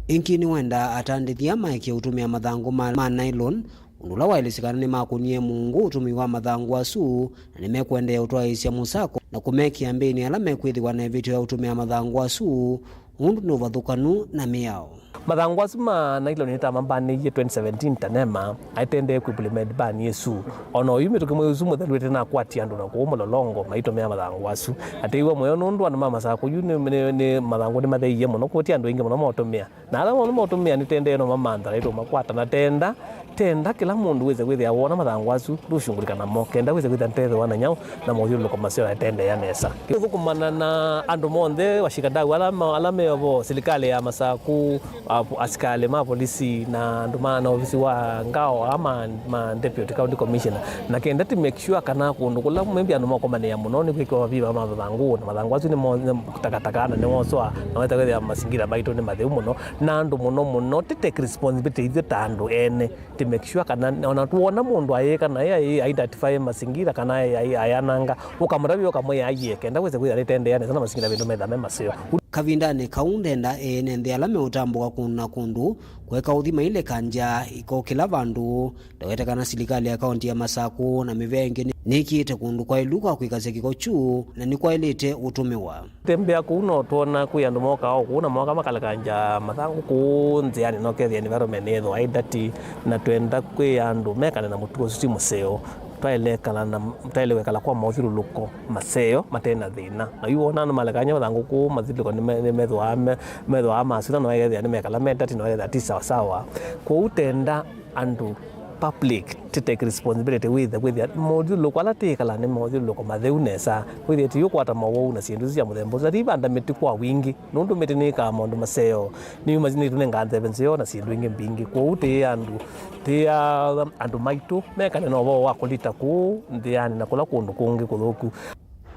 Ĩngĩ nĩwendaa atandĩthya maekie ũtũmĩa mathangũ ma, ma nylon, ũndũ ũla waelesya kana nĩmakũnie mũungu ũtũmĩi wa mathangũ asu, na nĩmekũendeea ũtwaĩĩsya mũsako na kũmekĩa mbĩnĩ ala mekwĩthĩwa na ĩvĩtyo ya ũtũmĩa mathangũ asu, ũndũ nĩ ũvathũkanu na mĩao. Mathangũ asu ma nylon nĩtamambanĩie twenty seventeen ta NEMA aitendee kũimplement ban ĩsu. O na oyu mĩtũkĩ mwei ũsu mũthelu ĩtĩnakwatia andũ na kũu Mũlolongo maitũmĩa mathangũ asu. Ateiwa mũyo nũndũ andũ ma Masakũ yu nĩ, nĩ, nĩ mathangũ nĩmatheeie mũno, kũti andũ aingĩ mũno maũtũmĩa. Na ala nĩmaũtũmĩa nĩtendee no mamantha na ĩtũmakwata, na tenda, tenda kĩla mũndũ wĩse kwĩthĩa wona mathangũ asu ndũshungulika namo, kenda wĩse kwĩthĩa nĩtethĩwa na nyaũ na mothyũlũlũko maseo na ĩtendeea nesa. Kũthũkũmana na andũ monthe, washikadau ala ma-, ala meovo, silikalĩ ya Masakũ, a-, asikalĩ ma polisi na andũ ma na ovisi wa ngao, ama ma deputy county commissioner, na kenda ti make sure kana kũndũ kũla maybe andũ makomanĩa mũno nĩkwĩkĩwa maviva ma mathangũ, na mathangũ asu nĩ mo-, nĩ takataka na nĩwoswa, na weta kwĩthĩa mazingira maitũ nĩ matheu mũno, na andũ mũno mũno ti take responsibility ithyĩ ta andũ ene, ti make sure kana ona tuona mũndũ ayĩka na ĩ identify mazingira kana ĩ ayananga, ũkamũtavya ũkamwĩa aiye, kenda wĩse kwĩthĩa nĩtendea nesa na mazingira maitũ metha me maseo. Kavindanĩ kau ndenda ene nthĩ ala meũtambũka kũndũ na kũndũ kũeka ũthi mailekangya ĩko kĩla vandũ. Ndawete kana silikalĩ ya kaunti ya Masakũ na mĩvea ĩngĩ nĩ-, nĩkĩĩte kũndũ kwaĩlu kwa kwĩkasya kĩko kyu na nĩkwaĩlĩte ũtũmĩwa. Tembea kũu no twona kwĩ andũ mokaa o kũu na moka makalekangya mathangũ kũu nzĩanĩ, no kethĩa environment nĩyĩthĩwa ĩ dirty, na twenda kwĩ andũ mekane na mũtuo ũsu ti mũseo. Twaĩle kala na, twaĩle kwĩkala kwa mothyũlũlũko maseo mate na thĩna. Na yu wona andũ malekangya mathangũ kũu, mathyũlũlũko nĩme-, nĩmethĩwa me-, methĩwa masutha, na wekethĩa nĩmekala me dirty, na wekethĩa ti sawasawa. Kwoou tenda andũ public ti take responsibility wĩthe kwĩthĩa mothyũlũlũko ala tĩĩkala nĩ mothyũlũlũko matheu nesa, wĩthĩe tũyũkwata mowau na syĩndũ isu sya mũthemba ũsu, na ti vanda mĩtĩ kwa wingĩ, nũndũ mĩtĩ nĩĩkaa maũndũ maseo, nĩyuma nĩtũnengaa nzeve nzeo na syĩndũ ingĩ mbingĩ. Kwoou tĩĩa andũ, tĩĩa andũ maitũ mekane na ũvoo wa kũlita kũu nzĩanĩ na kũla kũndũ kũngĩ kũthũku.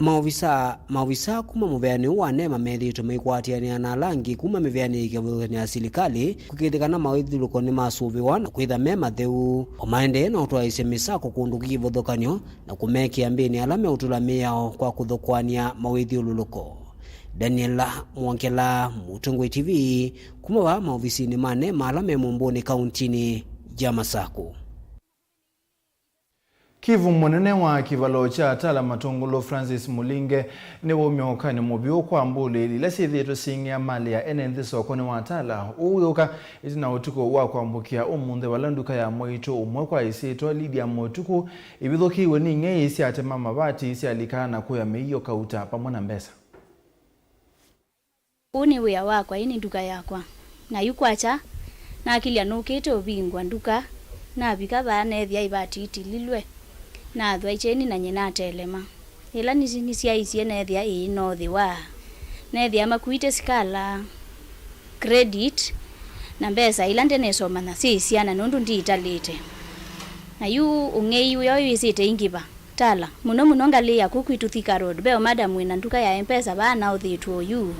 Maovisa, maovisa kuma mũveanĩ ũũ wa NEMA methĩĩtwe maikwatĩanĩa na ala angĩ kuma mĩveanĩ ya kĩvathũkany'o ya silikalĩ kũĩkĩĩthya kana mawĩthyũlũlũko nĩmasũvĩwa na kwĩtha me matheu. O maendee na ũtwaĩĩsya mĩsako kũndũ kwĩ kĩvathũkany'o na kũmekĩa mbĩnĩ ala meũtũla mĩao kwa kũthũkũanĩa mawĩthyũlũlũko. Daniel Mwongela, Mũtongoi T V, kuma vaa maovisinĩ ma NEMA ala me Mũmbũnĩ kauntinĩ ya Masakũ. Kivu, mũnene wa kĩvalo kya Tala Matũngũlũ Francis Mulinge nĩwaumya ũkany'o mũvyũ kwa mbũlĩĩli ila syĩthĩĩtwe syĩng'ĩa malĩ ya ene nthĩ sokonĩ wa Tala ũũ wĩũka ĩtina ũtukũ wa kwambũkĩa ũmũnthĩ, vala nduka ya mwaitũ ũmwe kwa ĩsyĩtwa Lydia Mũtukũ ĩvithũkĩiwe nĩ ing'ei syatema mavati, syalika na kũya mĩio kauta vamwe na mbesa. Ũũ nĩ wĩa wakwa, ĩĩ nĩ nduka yakwa. Na yu kwakya, nakĩlya nũkĩte ũvingũa nduka, navika vaa neethĩa ĩvati ĩtililwe, nathwa kyeni na nyie natelema. Ĩla nĩsyaisye neethĩa ĩĩ noothĩwa. Neethĩa makuĩte sikala, credit, na mbesa ila ndenesomanya syĩ syana nũndũ ndiitalĩte. Na yu ũng'ei wĩoo wĩsĩte ingĩva. Tala, mũno mũno ngalĩ ya kũu kwitũ Thika Road, ve o madam wĩna nduka ya M-Pesa vaa anaũthĩtwe oyu.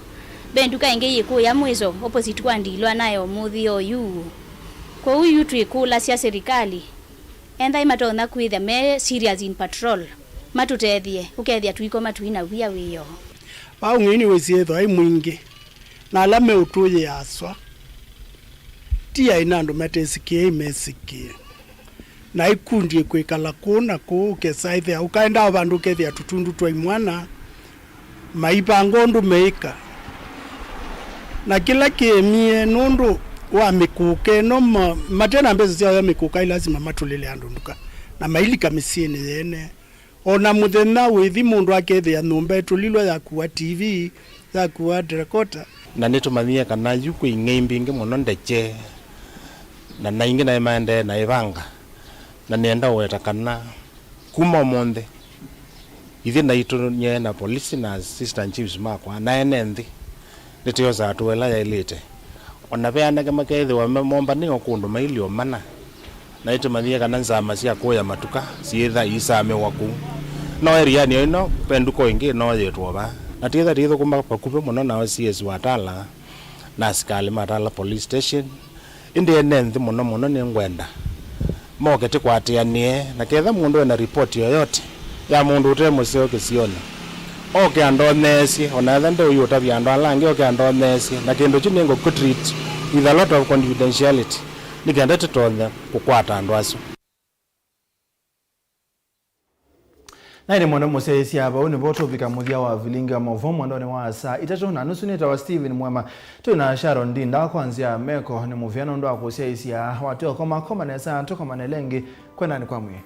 Ve nduka ĩngĩ yĩ kũya mwĩso, opposite kwa ndilũ anaĩ ũmũthĩ oyu. Kwoou yu twĩkũlasya serikali, ethĩwa matonya kwĩthĩa me serious in patrol, matũtethye, ũkethĩa tũikoma tũina wia wĩoo. Vaa ũng'ei nĩwĩsĩ ethĩwa ĩ mwingĩ, na ala meũtũyĩa aswa, ti aĩ na andũ matesĩkĩe, ĩ mesĩkĩe. Na ikundi ĩkwĩkala kũũ na kũũ, ũkesa ĩthĩa, ũkaenda o vandũ ũkethĩa tũtundu twa imwana, maivanga ũndũ meĩka. Na kĩla kĩemie nũndũ wa mĩkũka ĩno, ma-, mate na mbesa sya oya mĩkũka, ĩ lasima matũlĩle andũ nduka, na mailika mĩsyĩnĩ yene. O na mũthenya wĩthi mũndũ akethĩa nyũmba ĩtũlilwe, yakua T V, yakua derekota. Na nĩtũmanyie kana yu kwĩ ing'ei mbingĩ mũno ndekye, na na ingĩ naĩ maendee na ĩvanga, na nĩenda ũweta kana kuma ũmũnthĩ, ithyĩ naitũ nyie na polisi na assistant chiefs makwa na ene nthĩ, nĩtũyosaa hatua ĩla yaĩlĩte. O na ve anake makeethĩwa me-, mombanĩe o kũndũ mailye o mana, na nĩtũmanyie kana nzama sya kũya matuka syĩtha iisamĩwa kũu. No erianĩ o ĩno, ve nduka ĩngĩ ĩnooyĩtwe o vaa. Na twĩtha twĩthũkũma vakuvĩ mũno na O C S wa Tala na asikalĩ ma Tala Police Station. Ĩndĩ ene nthĩ mũno mũno nĩngwenda moke tũkwatĩanĩe, na ketha mũndũ ena ripoti yoyote ya mũndũ ũte mũseo kĩsionĩ, oke andoneesye, o na etha ndeũi ũtavya andũ ala angĩ, oke andoneesye, na kĩndũ kyu nĩngũkũ treat with a lot of confidentiality, nĩ kenda tũtonye kũkwata andũ asu. Na ĩndĩ mũno mũsyaĩĩsya, vau nĩvo tũvika mũthya wa vilingi wa maũvoo mwendonĩ wa saa itatũ na nusu. Nĩtawa Stephen Mwema, twĩ na Sharon Ndinda kwa nzĩa ya meko. Nĩ mũvea nũndũ wa kũsyaĩĩsya, watwĩa ũkomakoma nesa, tũkomane ĩngĩ. Kwendanĩ kwa mwĩĩ.